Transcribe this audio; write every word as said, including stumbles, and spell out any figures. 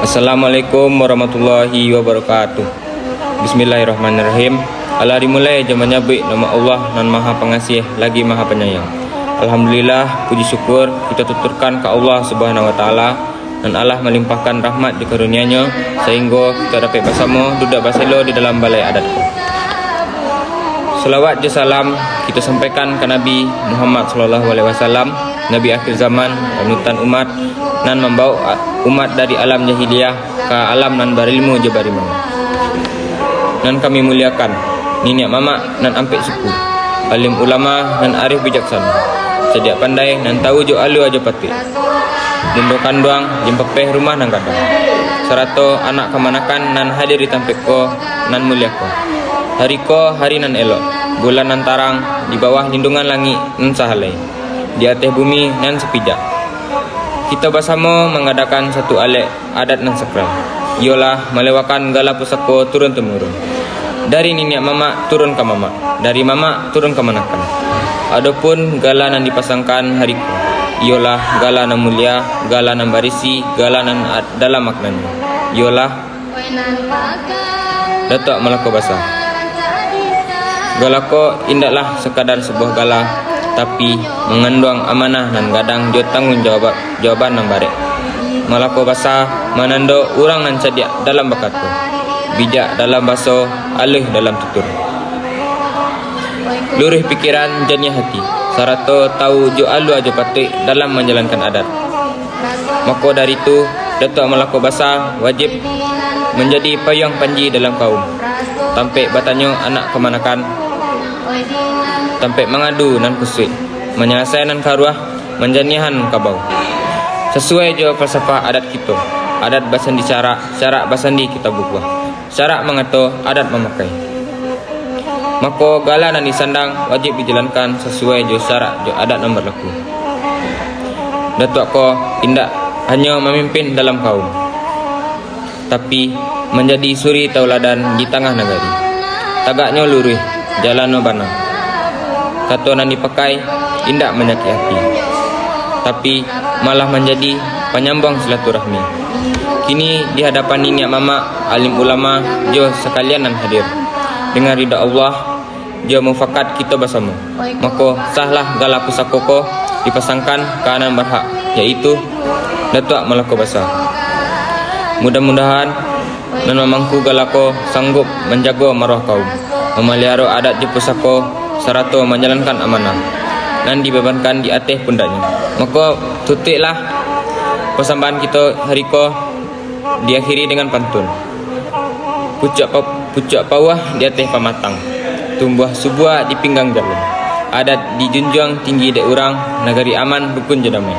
Assalamualaikum warahmatullahi wabarakatuh. Bismillahirrahmanirrahim. Alah dimulai jo manyabuik nama Allah nan Maha Pangasiah lagi Maha Panyayang. Alhamdulillah, puji syukur kita tuturkan ka Allah Subhanahu wa Taala nan alah malimpahkan rahmat di karunia-Nyo, sahinggo kita dapek basamo duduak baselo di dalam balai adat ko. Salawat jo salam kita sampaikan ka Nabi Muhammad sallallahu alaihi wasallam, Nabi akhir zaman, panutan umat, nan mambawok umat dari alam jahiliah ka alam nan barilmu jo bariman. Nan kami muliakan, niniak mamak nan ampek suku, alim ulama nan arif bijaksana, cadiak pandai nan tawu jo alua jo patuik, bundo kanduang, jin papeh rumah nan gadang, sarato anak kamanakan nan hadir di tampek ko nan mulia ko. Hari ko hari nan elok, bulan nan tarang, di bawah lindungan langik nan sahalai, di ateh bumi nan sapijak. Kito basamo mangadakan satu alek adat nan sakral, iyolah malewakan gala pusako turun-tumurun, dari niniak mamak turun ka mamak, dari mamak turun ka manakan. Adopun gala nan dipasangkan hari ko, iyolah gala nan mulia, gala nan barisi, gala nan ad-, dalam maknanyo, iyolah Datuak Malako Basa. Gala ko indaklah sakadar sabuah gala, tapi manganduang amanah nan gadang jo tangguang jawab-, jawaban nan barek. Malako Basa manando urang nan cadiak dalam bakato, bijak dalam baso, aluih dalam tutur, luruih pikiran, janiah hati, sarato tawu jo alua jo patuik dalam manjalankan adat. Mako dari tu, Datuak Malako Basa wajib manjadi payuang panji dalam kaum, tampek batanyo anak kamanakan, tampek mangadu nan kusuik, manyalasai nan karuah, manjaniahan nan kabau. Sasuai jo falsafah adat kito, adat basandi syarak, syarak basandi kitabukuah, syarak mangato, adat mamakai. Mako, gala nan disandang wajib dijalankan sasuai jo syarak jo adat nan barlaku. Datuak ko indak hanyo mamimpin dalam kaum, tapi manjadi suri tauladan di tangah nagari. Tagaknyo luruih, jalannyo bana. Kato nan dipakai indak manyakik hati, tapi malah manjadi panyambuang silaturahmi. Kini di hadapan niniak mamak, alim ulama, jo sakalian nan hadir, dengan ridha Allah, jo mufakat kito basamo, mako sahlah gala pusako ko dipasangkan ka nan barhak, yaitu Datuak Malako Basa. Mudah-mudahan nan mamangku gala ko sanggup manjago maruah kaum, mamaliharo adat jo pusako, sarato manjalankan amanah nan dibabankan di ateh pundaknyo. Mako, tutuiklah pasambahan kito hari ko diakhiri dengan pantun. Pucuak pa-, pucuak pauah di ateh pamatang, tumbuah subua di pinggang jalun. Adat dijunjuang tinggi dek urang, nagari aman, rukun jo damai.